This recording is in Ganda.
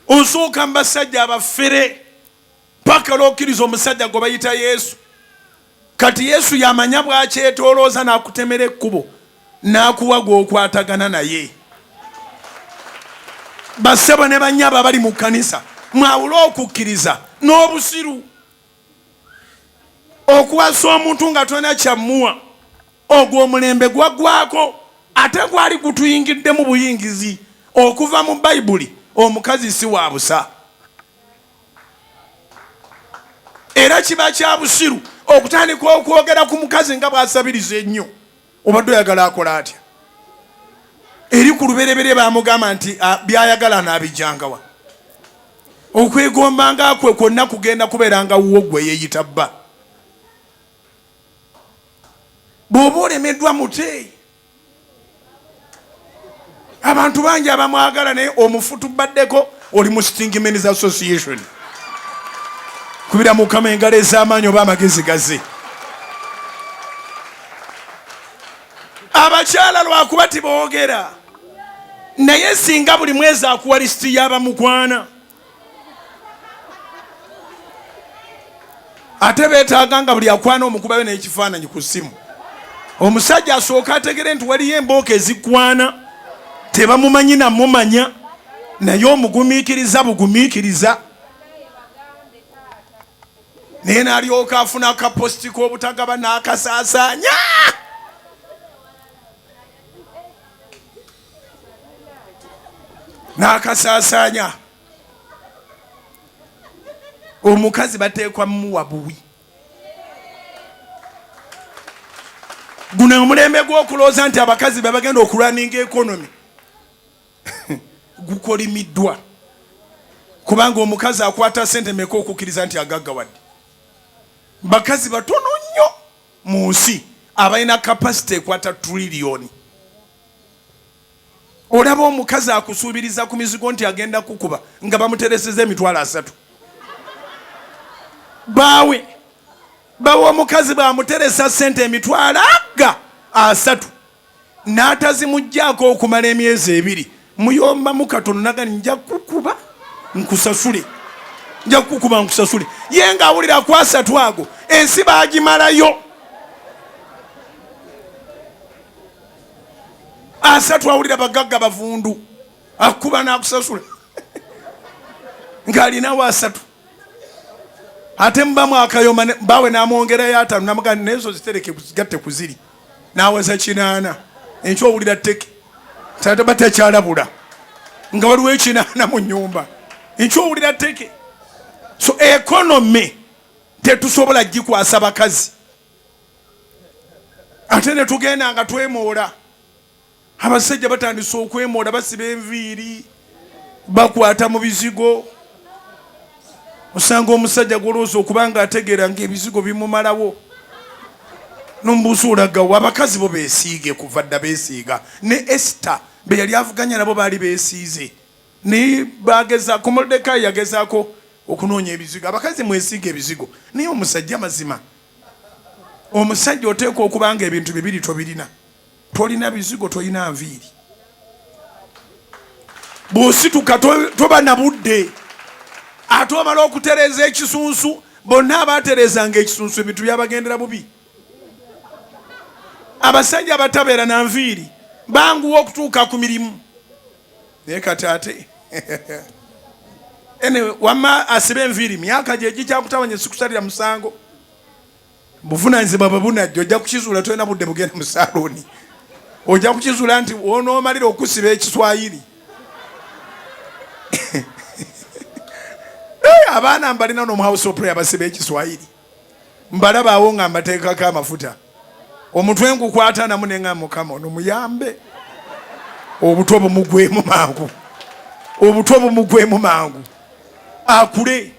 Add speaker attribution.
Speaker 1: Osooka mu basajja abafere paka lwokkiriza omusajja gwe bayita Yesu. Kati Yesu yamanya bwakyetolooza n'akutemera ekkubo n'akuwa gw'okwatagana naye. Bassebo ne bannyabo abali mu kkanisa, mwawule okukkiriza n'obusiru. Okuwasa omuntu nga tolina kyammuwa, ogwo omulembe gwaggwako, ate gwali gutuyingiddemu buyingizi okuva mu Bayibuli. Omukazi si wa busa, era kiba kya busiru okutandika okwogera ku mukazi nga bw'asabiriza ennyo. Obadde oyagala akola atya? Eri ku lubereberye baamugamba nti by'ayagala anaabijjangawa? Okwegombanga kwe kwonna kugenda kubeeranga wuwo gwe yeeyita bba. Bw'oba olemeddwa mute. Abantu bangi abamwagala naye omufu tubaddeko oli mu Sting Men's Association. Kubira Mukama engalo ez'amaanyi oba amagezi gaze. Abakyala lwakuba tiboogera, naye singa buli mwezi akuwa lisiti y'abamukwana. Ate beetaaga nga buli akwana omukubayo n'ekifaananyi ku ssimu. Omusajja asooka ategere nti waliyo embooko ezikwana, tebamumanyi namumanya, naye omugumiikiriza bugumiikiriza, naye n'alyoka afuna akapositi k'obutagaba n'akasaasaanya. N'akasaasaanya. Omukazi bateekwa muwa buwi. Guno omulembe gw'okulowooza nti abakazi be bagenda okulwaninga ekonomi gukolimiddwa, kubanga omukazi akwata sente meka okukkiriza nti agaggawadde? Bakazi batono nnyo mu nsi abalina kapasite ekwata triliyoni. Olaba omukazi akusuubiriza ku mizigo nti agenda kukuba nga bamutereseza 300,000. Baawe bawe omukazi bw'amuteresa sente 300,000 n'atazimuggyako okumala emyezi 2, muyombamu katono naga nja kukuba nkusasule, nja kukuba nkusasule. Ye ng'awulira ku 30 ago ensi baagimalayo. 30 awulira bagagga bavundu, akuba n'akusasula ng'alinawo 30. Ate mubamu akayoma bawe n'amwongerayo 50, namugamba nezo zitereke zigatte ku ziri, n'aweza 80. Enkyo owulira tteke taba takyalabula nga waliwo 80 mu nnyumba. Enkyo owulira tteke. So economy tetusobola gikwasa bakazi. Ate ne tugenda nga twemoola. Abasajja batandise okwemoola, basiba enviiri, bakwata mu bizigo. Osanga omusajja gw'olowooza okuba nga ategeera ng'ebizigo bimumalawo, n'omubuuza olagawo. Abakazi bo beesiige kuva dda, beesiiga. Ne Esther be yali avuganya nabo baali beesiize, naye bagezaako. Mordecai yagezaako okunoonya ebizigo. Abakazi mwesiiga ebizigo, naye omusajja, mazima omusajja oteekwa okuba nga ebintu bibiri tobirina: tolina bizigo, tolina nviiri. Bw'osituka toba na budde, ate omala okutereeza ekisunsu. Bonna abaatereezanga ekisunsu ebintu byabagendera bubi. Abasajja abatabeera na nviiri banguwa okutuuka ku mirimu, naye kati ate anyway, wamma asiba enviiri myaka gye gikyakutabanya, sikusalira musango. Buvunanyizibwa bwe bunajja, ojja kukizuula tolina budde bugenda mu saaluuni. Ojja kukizuula nti wonoomalira okusiba ekiswayiri. Abaana mbalina n'omu house of prayer basiba ekiswayiri, mbalaba awo nga mbateekako amafuta, omutwe ngukwata namu nenga Mukama ono muyambe, obutwa bumugwemu mangu, obutwa bumugwemu mangu akule.